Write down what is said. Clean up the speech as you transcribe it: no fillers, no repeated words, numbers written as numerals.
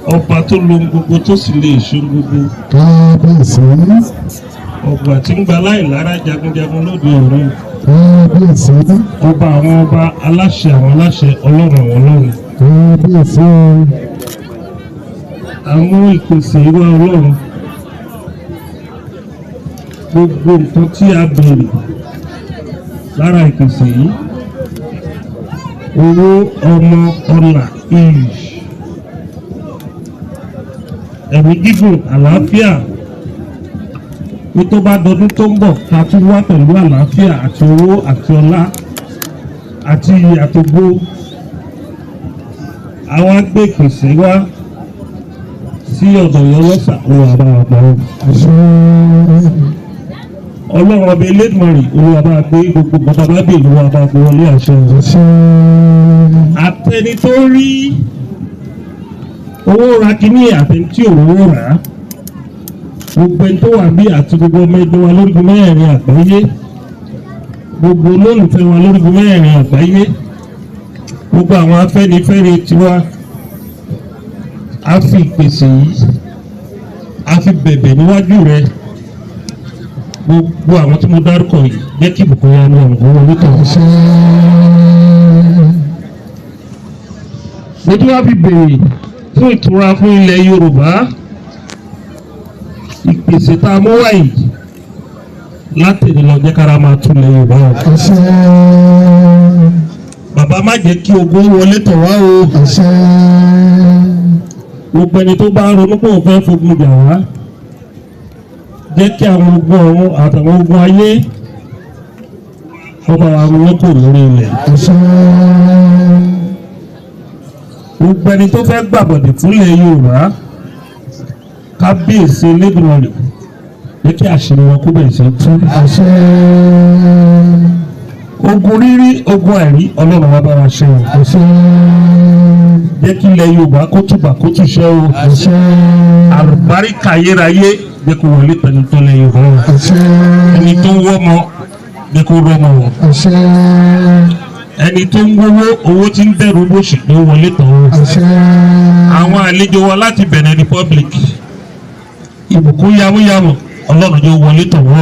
Ọba tó lohun gbogbo, tó sì lè ṣe gbogbo. Kábíyèsí. Ọba tí ń gba láìlára, jagunjagun lóde ọ̀run. Kábíyèsí. Ọba àwọn ọba, aláṣẹ àwọn aláṣẹ, Ọlọ́run àwọn ọlọ́run. Kábíyèsí. Àwọn ìpèsè ìwà Ọlọ́run, gbogbo nǹkan tí a béèrè lára ìpèsè yìí, owó, ọmọ, ọlà, iyì, ẹ̀mí gígùn, àlàáfíà, ní tó bá dọdún tó ń bọ̀, ká tún wá pẹ̀lú àlàáfíà àti owó àti ọlá àti iyì àtògbó. Àwọn agbé ìpèsè wá sí ọ̀dọ̀ Ìyálọ́ṣà, Olúwa bá wa gbà ó. Àṣẹ. Ọlọ́run ọba Elédùmarè, Olúwa bá gbé gbogbo bàbá bá bèèrè, Olúwa bá gbé wọlé, àṣẹ. Àṣẹ. Àtẹni tó rí owó ra kínní, àtẹni tí ò rówó rà á, gbogbo ẹni tó wà bí àti gbogbo ọmọ ẹgbẹ́ wa lórígun mẹ́rẹ̀ẹ̀rin àgbáyé, gbogbo olólùfẹ́ wa lórígun mẹ́rẹ̀ẹ̀rin àgbáyé, gbogbo àwọn Afẹ́nifẹ́re tiwa, a fi ìpèsè yìí, a fi bẹ̀bẹ̀ níwájú rẹ. Gbogbo àwọn tí mo dárúkọ yìí, jẹ́ kí ìbùkún yá ní ọ̀rùn kó wọlé tọ̀. Àṣẹ. Mo tún wá fi béèrè fún ìtura fún ilẹ̀ Yorùbá. Ìpèsè tá a mú wáyé látẹ̀lé lọ, jẹ́ kára máa tún ilẹ̀ Yorùbá o. Àṣẹ. Bàbá, má jẹ́ kí ogun wọlé tọ̀ wá o. Àṣẹ. Gbogbo ẹni tó bá ronú pé òun fẹ́ fogun jà wá, jẹ́ kí àwọn ogun ọ̀run àtàwọn ogun ayé ọba wa ronú kò lórí ilẹ̀. Àṣẹ. Gbogbo ẹni tó fẹ́ gbàbọ̀dè fúnlẹ̀ Yorùbá, Kábíyèsí Elédùmarè, jẹ́ kí àṣírí wọn kó bẹ̀rẹ̀ sí í tú. Àṣẹ. Ogun rírí, ogun àìrí, Ọlọ́run wa bá wa ṣe o. Àṣẹ. Jẹ́ kí ilẹ̀ Yorùbá kó túbà kó túṣẹ́ o. Àṣẹ. Àlùbáríkà ayérayé, jẹ́ kó wọlé pẹ̀lú tọ́lẹ̀ Yorùbá o. Àṣẹ. Ẹni tó ń wọ́mọ, jẹ́ kó rọ́mọ o. Àṣẹ. Ẹni tó ń wówó, owó tí ń dẹ̀rù bó ṣì ló wọlé tán o. Àṣẹ. Àwọn àlejò wa láti Benin Republic, ìbùkún yamuyamu, Ọlọ́run yóò wọlé tọ̀ wọ́n.